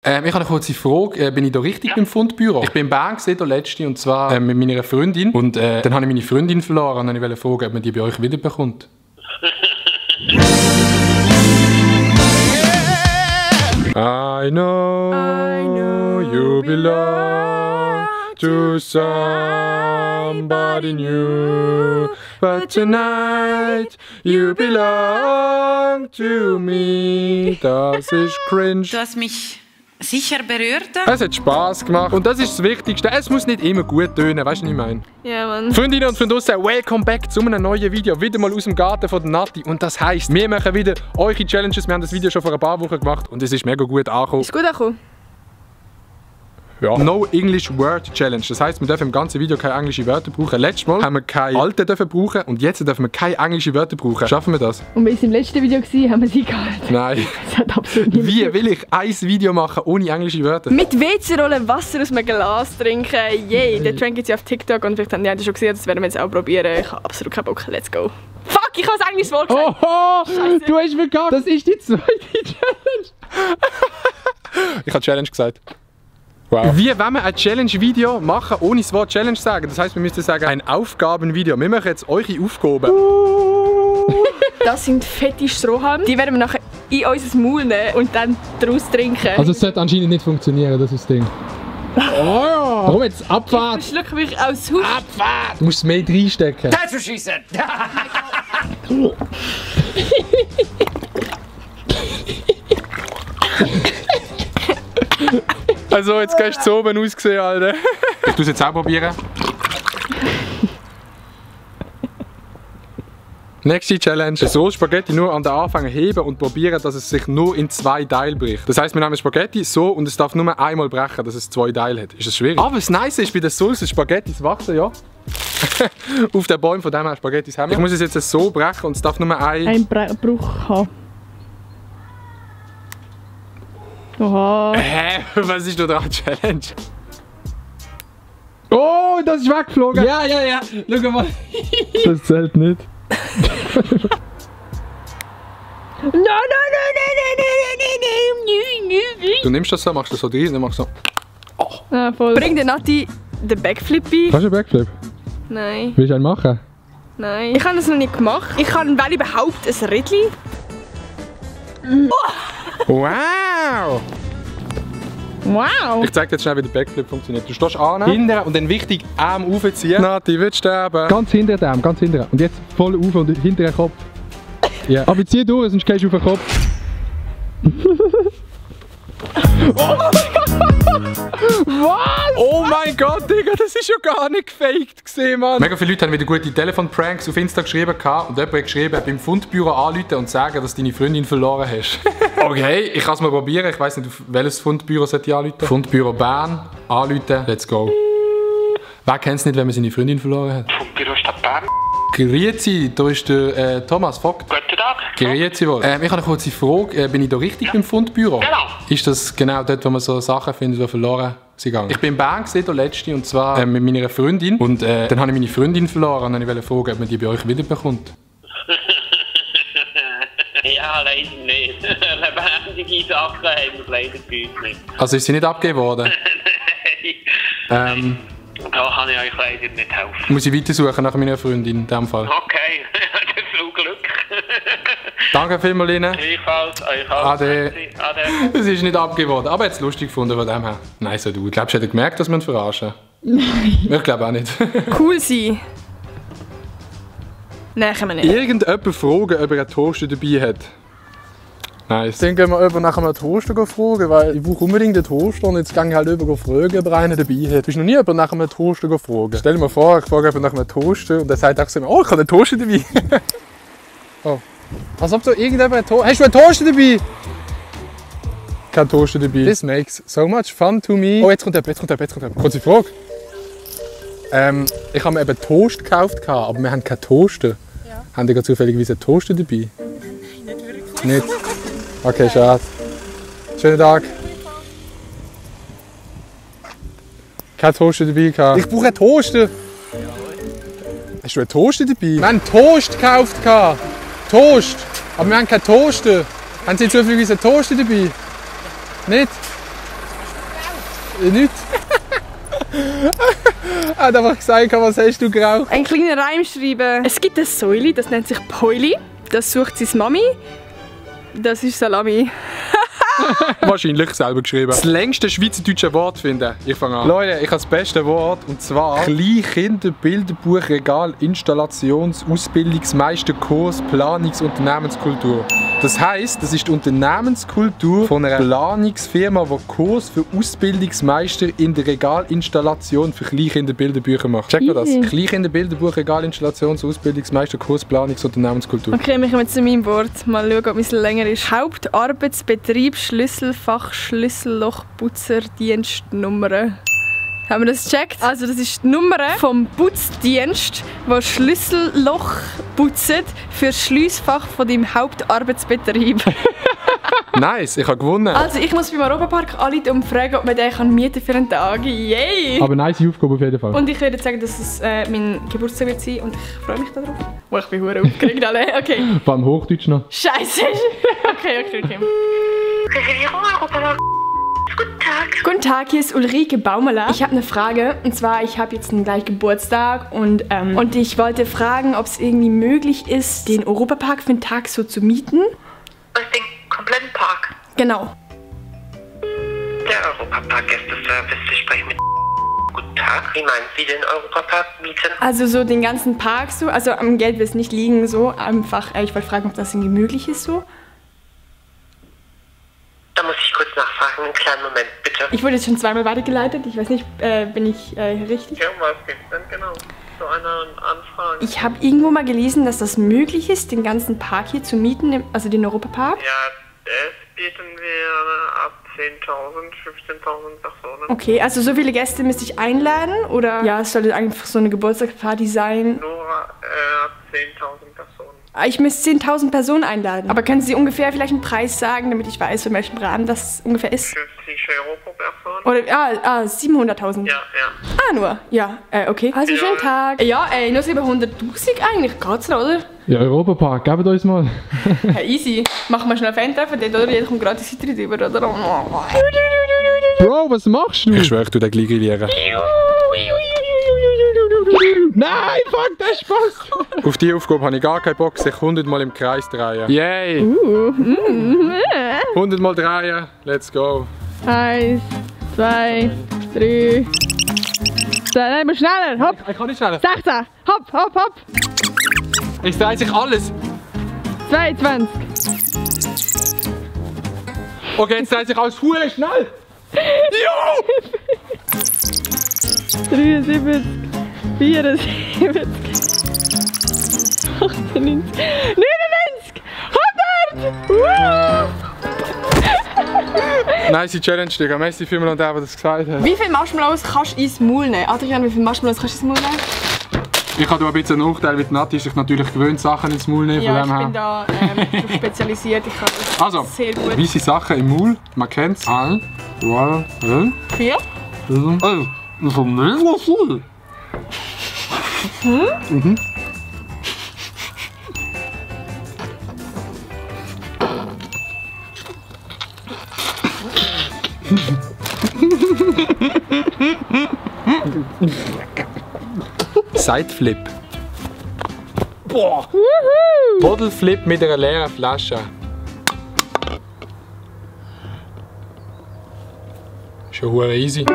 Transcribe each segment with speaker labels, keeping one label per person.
Speaker 1: Ich habe eine kurze Frage. Bin ich da richtig beim Fundbüro? Ich bin in Bern gesehen, der letzte, und zwar mit meiner Freundin. Und dann habe ich meine Freundin verloren und ich wollte fragen, ob man die bei euch wiederbekommt. I know you belong to somebody new, but tonight you belong to me. Das ist cringe.
Speaker 2: Du hast mich sicher berührt.
Speaker 1: Es hat Spass gemacht und das ist das Wichtigste. Es muss nicht immer gut tönen, weißt du, was ich meine?
Speaker 3: Ja, Mann.
Speaker 1: Freundinnen und Freunde, welcome back zu einem neuen Video. Wieder mal aus dem Garten von der Nati. Und das heisst, wir machen wieder eure Challenges. Wir haben das Video schon vor ein paar Wochen gemacht und es ist mega gut angekommen.
Speaker 3: Ist gut angekommen?
Speaker 1: Ja. No English Word Challenge. Das heisst, wir dürfen im ganzen Video keine englischen Wörter brauchen. Letztes Mal haben wir keine alten brauchen und jetzt dürfen wir keine englischen Wörter brauchen. Schaffen wir das?
Speaker 3: Und bis im letzten Video war, haben wir sie gehalten.
Speaker 1: Nein.
Speaker 3: Das hat absolut nicht.
Speaker 1: Wie will ich ein Video machen ohne englische Wörter?
Speaker 3: Mit WC-Rollen Wasser aus einem Glas trinken. Yay! Der Trend gibt es ja auf TikTok und vielleicht haben die schon gesehen, das werden wir jetzt auch probieren. Ich habe absolut keinen Bock. Let's go. Fuck, ich habe das englisches Wort gesagt.
Speaker 1: Oho! Du hast verkackt. Das ist die zweite Challenge. Ich habe Challenge gesagt. Wow. Wie wenn wir ein Challenge-Video machen, ohne das Wort Challenge sagen? Das heisst, wir müssen sagen, ein Aufgabenvideo. Wir machen jetzt eure Aufgaben.
Speaker 3: Das sind fette Strohhalme. Die werden wir nachher in unser Maul nehmen und dann daraus trinken.
Speaker 4: Also es sollte anscheinend nicht funktionieren, das ist das Ding. Oh ja! Warum jetzt? Abfahrt!
Speaker 3: Ich schluck mich aus Haus.
Speaker 4: Abfahrt! Du musst es mehr reinstecken.
Speaker 2: That's what she said.
Speaker 1: Also, jetzt gehst du so oben ausgesehen, Alter. Ich tue es jetzt auch probieren. Nächste Challenge. So Spaghetti nur an den Anfang heben und probieren, dass es sich nur in 2 Teile bricht. Das heisst, wir nehmen Spaghetti so und es darf nur einmal brechen, dass es 2 Teile hat. Ist das schwierig? Aber das Nice ist, bei den Sulz Spaghetti wachsen, ja. Auf den Bäumen von dem her Spaghetti haben wir. Ich muss es jetzt so brechen und es darf nur
Speaker 3: ein Bruch haben. Oha.
Speaker 1: Hä? Was ist da dran, Challenge?
Speaker 4: Oh, das ist weggeflogen!
Speaker 2: Ja. Schau mal.
Speaker 4: Das zählt nicht.
Speaker 1: Du nimmst das so, machst das so drin und machst so.
Speaker 3: Oh. Ja, voll. Bring der Nati den Backflip bei.
Speaker 4: Kannst du einen Backflip?
Speaker 3: Nein.
Speaker 4: Willst du einen machen?
Speaker 3: Nein. Ich habe das noch nicht gemacht. Ich kann, wenn überhaupt, ein Rädchen.
Speaker 1: Wow!
Speaker 3: Wow!
Speaker 1: Ich zeig dir jetzt schnell, wie der Backflip funktioniert. Du stehst an, hinten und dann wichtig Arm aufziehen. Nati wird sterben.
Speaker 4: Ganz hinter dem, ganz hinter. Und jetzt voll auf und hinter den Kopf. Ja. Aber zieh durch, sonst gehst du auf den Kopf.
Speaker 1: Was? Oh mein Gott, Digga, das ist ja gar nicht gefaked gesehen, Mann. Mega viele Leute haben wieder gute Telefon-Pranks auf Insta geschrieben und jemand hat geschrieben, beim Fundbüro anrufen und sagen, dass du deine Freundin verloren hast. Okay, ich kann es mal probieren. Ich weiss nicht, auf welches Fundbüro sollte ich anrufen. Fundbüro Bern, anrufen, let's go. Wer kennt es nicht, wenn man seine Freundin verloren hat?
Speaker 5: Fundbüro Stadt Bern.
Speaker 1: Grüezi, da ist der Thomas Vogt.
Speaker 5: Guten Tag.
Speaker 1: Grüezi wohl. Ich habe eine kurze Frage. Bin ich da richtig beim Fundbüro?
Speaker 5: Genau.
Speaker 1: Ist das genau dort, wo man so Sachen findet, die verloren sind gegangen? Ich bin in Bern gesehen, der letzte, und zwar mit meiner Freundin. Und dann habe ich meine Freundin verloren und ich wollte fragen, ob man die bei euch wiederbekommt.
Speaker 5: Ja, leider nicht. Lebendige Sachen haben wir leider bei uns nicht.
Speaker 1: Also ist sie nicht abgegeben worden?
Speaker 5: Nein. Da kann ich euch leider nicht helfen.
Speaker 1: Muss ich weitersuchen nach meiner Freundin in diesem Fall?
Speaker 5: Okay, das ist viel Glück.
Speaker 1: Danke vielmals, Ihnen.
Speaker 5: Gleichfalls, euch auch.
Speaker 1: Ade.
Speaker 5: Ade.
Speaker 1: Es ist nicht abgegeben worden, aber jetzt lustig gefunden von dem her. Nein, so du. Glaubst du, hätte gemerkt, dass wir ihn verarschen?
Speaker 3: Nein.
Speaker 1: Ich glaube auch nicht.
Speaker 3: Cool sein. Nein, können wir nicht.
Speaker 1: Irgendjemand fragen, ob er einen Toaster dabei hat. Nice. Dann gehen wir über nach einem Toaster fragen, weil ich brauche unbedingt einen Toaster und jetzt gehe ich halt über fragen, ob er einen dabei hat. Bist du noch nie über nach einem Toaster fragen? Stell dir mal vor, ich frage nach einem Toaster und er sagt auch so, oh, ich habe einen Toaster dabei. Oh. Als ob so irgendjemand einen Toaster... Hast du einen Toaster dabei? Kein Toaster dabei. This makes so much fun to me. Oh, jetzt kommt jemand. Kurze Frage. Ich habe mir eben Toast gekauft, aber wir haben keinen Toaster.
Speaker 3: Ja.
Speaker 1: Haben die zufälligerweise einen Toaster dabei?
Speaker 3: Nein, nicht wirklich.
Speaker 1: Nicht? Okay, schade. Schönen Tag. Kein Toaster dabei gehabt. Ich brauche einen Toaster. Hast du einen Toaster dabei? Wir haben Toast gekauft. Toast. Aber wir haben keinen Toaster. Haben Sie zufälligerweise einen Toaster dabei? Nicht? Nichts. Er hat einfach gesagt, was hast du geraucht?
Speaker 3: Ein kleiner Reim schreiben. Es gibt eine Säule, das nennt sich Päuli. Das sucht seine Mami. Das ist Salami.
Speaker 1: Wahrscheinlich selber geschrieben. Das längste schweizerdeutsche Wort finden. Ich fange an. Leute, ich habe das beste Wort. Und zwar Kleinkinder, Bilderbuch, Regal, Installations-, Ausbildungsmeister, Kurs, Planungs-, Unternehmenskultur. Das heisst, das ist die Unternehmenskultur von einer Planungsfirma, die Kurs für Ausbildungsmeister in der Regalinstallation für Kleinkinder Bilderbücher macht. Check mal das. Kleinkinder Bilderbuch, Regalinstallations-, Ausbildungsmeister, Kurs, Planungs-, Unternehmenskultur.
Speaker 3: Okay, wir kommen zu meinem Wort. Mal schauen, ob es länger ist. Hauptarbeitsbetrieb, Schlüsselfach, Schlüsselloch, Putzer, Dienstnummer. Haben wir das gecheckt? Also das ist die Nummer vom Putzdienst, der Schlüsselloch putzt für das Schliessfach von deinem Hauptarbeitsbetrieb.
Speaker 1: Nice, ich habe gewonnen.
Speaker 3: Also ich muss beim Europapark anrufen und fragen, ob man den mieten für einen Tag. Yay!
Speaker 4: Aber nice Aufgabe auf jeden Fall.
Speaker 3: Und ich würde sagen, dass es mein Geburtstag wird sein und ich freue mich darauf. Oh, ich bin hure aufgeregt alle. Okay.
Speaker 4: Vor allem Hochdeutsch noch.
Speaker 3: Scheiße. Okay.
Speaker 6: Reservierung Europapark. Guten Tag.
Speaker 3: Guten Tag, hier ist Ulrike Baumeler. Ich habe eine Frage und zwar, ich habe jetzt gleich Geburtstag und ich wollte fragen, ob es irgendwie möglich ist, den Europapark für einen Tag so zu mieten.
Speaker 6: Was, den kompletten Park?
Speaker 3: Genau.
Speaker 6: Der Europapark Gästeservice, Sie sprechen mit. Guten Tag. Wie meinen Sie den Europapark mieten?
Speaker 3: Also so den ganzen Park so, also am Geld wird es nicht liegen so, einfach, ich wollte fragen, ob das irgendwie möglich ist so.
Speaker 6: Da muss ich kurz nachfragen, einen kleinen Moment, bitte.
Speaker 3: Ich wurde jetzt schon zweimal weitergeleitet, ich weiß nicht, bin ich richtig?
Speaker 6: Ja, um was geht's denn genau? So eine Anfrage?
Speaker 3: Ich habe irgendwo mal gelesen, dass das möglich ist, den ganzen Park hier zu mieten, also den Europapark.
Speaker 6: Ja, das bieten wir ab 10.000, 15.000 Personen.
Speaker 3: Okay, also so viele Gäste müsste ich einladen oder ja, es sollte einfach so eine Geburtstagsparty sein?
Speaker 6: Nur ab 10.000 Personen.
Speaker 3: Ich müsste 10.000 Personen einladen. Aber können Sie ungefähr vielleicht einen Preis sagen, damit ich weiß, in welchem Rahmen das ungefähr ist?
Speaker 6: 50 Euro pro Person.
Speaker 3: Oder, 700.000.
Speaker 6: Ja.
Speaker 3: Nur? Ja, okay. Also
Speaker 6: Ja.
Speaker 3: schönen Tag. Ja, nur 700.000 eigentlich. Geht's noch, oder?
Speaker 4: Ja, Europapark, gebt uns mal.
Speaker 3: Ja, easy. Machen wir schnell ein Fan-Treffen dort, oder? Jeder kommt gratis Eintritt über, oder?
Speaker 4: Bro, was machst du?
Speaker 1: Ich schwöre, ich tu den gleich grillieren.
Speaker 4: Nein, fuck, das ist Spaß!
Speaker 1: Auf die Aufgabe habe ich gar keinen Bock, sich 100 Mal im Kreis drehen. Yay! 100 Mal drehen, let's go!
Speaker 3: 1, 2, 3. Nein, schneller. Hopp.
Speaker 1: Ich kann nicht schneller.
Speaker 3: 16. Hopp.
Speaker 1: Es dreht sich alles.
Speaker 3: 22.
Speaker 1: Okay, jetzt dreht sich alles verdammt schnell. Jo!
Speaker 3: 73. 74. 98. 99. 100.
Speaker 1: Nice Challenge, Digga. Merci vielmals an den, der das gesagt hat.
Speaker 3: Wie viele Marshmallows kannst du ins Maul nehmen? Adrian, wie viele Marshmallows kannst du ins Maul nehmen?
Speaker 1: Ich habe ein bisschen einen Nachteil, weil die Nati ist sich natürlich gewöhnt, Sachen ins Maul nehmen.
Speaker 3: Ja,
Speaker 1: von
Speaker 3: ich
Speaker 1: dem
Speaker 3: bin da darauf spezialisiert. Ich kann das
Speaker 1: Also,
Speaker 3: sehr gut.
Speaker 1: weisse Sachen im Maul, man kennt es. 1, 2, 3,
Speaker 3: 4.
Speaker 1: 4. Das ist mega viel. Sideflip. Boah! Bottlepflip mit einer leeren Flasche. Schon hure easy.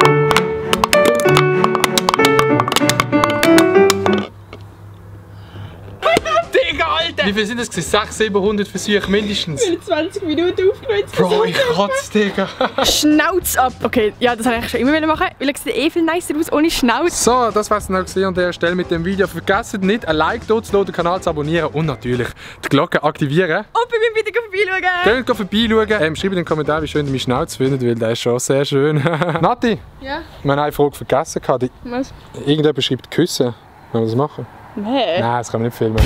Speaker 1: Digga, Alter! Wie viel sind das gewesen? 600, 700 Versuche mindestens.
Speaker 3: 20 Minuten aufgenommen.
Speaker 1: Bro, ich kotze, Digga.
Speaker 3: Schnauz ab! Okay, ja, das wollte ich schon immer machen, weil es sieht viel nicer aus ohne Schnauz.
Speaker 1: So, das war's dann auch gesehen an der Stelle mit dem Video. Vergesst nicht, ein Like dort zu lassen, den Kanal zu abonnieren und natürlich die Glocke aktivieren.
Speaker 3: Und bei mir bitte vorbeischauen!
Speaker 1: Könnt vorbeischauen. Schreibt in den Kommentaren, wie schön ihr meinen Schnauz findet, weil der ist schon sehr schön. Nati,
Speaker 3: Ja?
Speaker 1: wir haben eine Frage vergessen.
Speaker 3: Was?
Speaker 1: Irgendjemand schreibt Küssen. Wollen wir das machen?
Speaker 3: Nee.
Speaker 1: Nein, das kann man nicht filmen.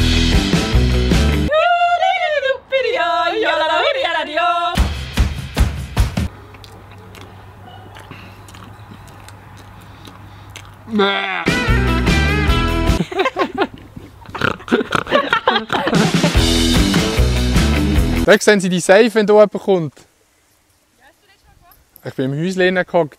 Speaker 1: Weg sehen Sie die Safe, wenn da jemand kommt. Ich bin im Häuschen gehockt.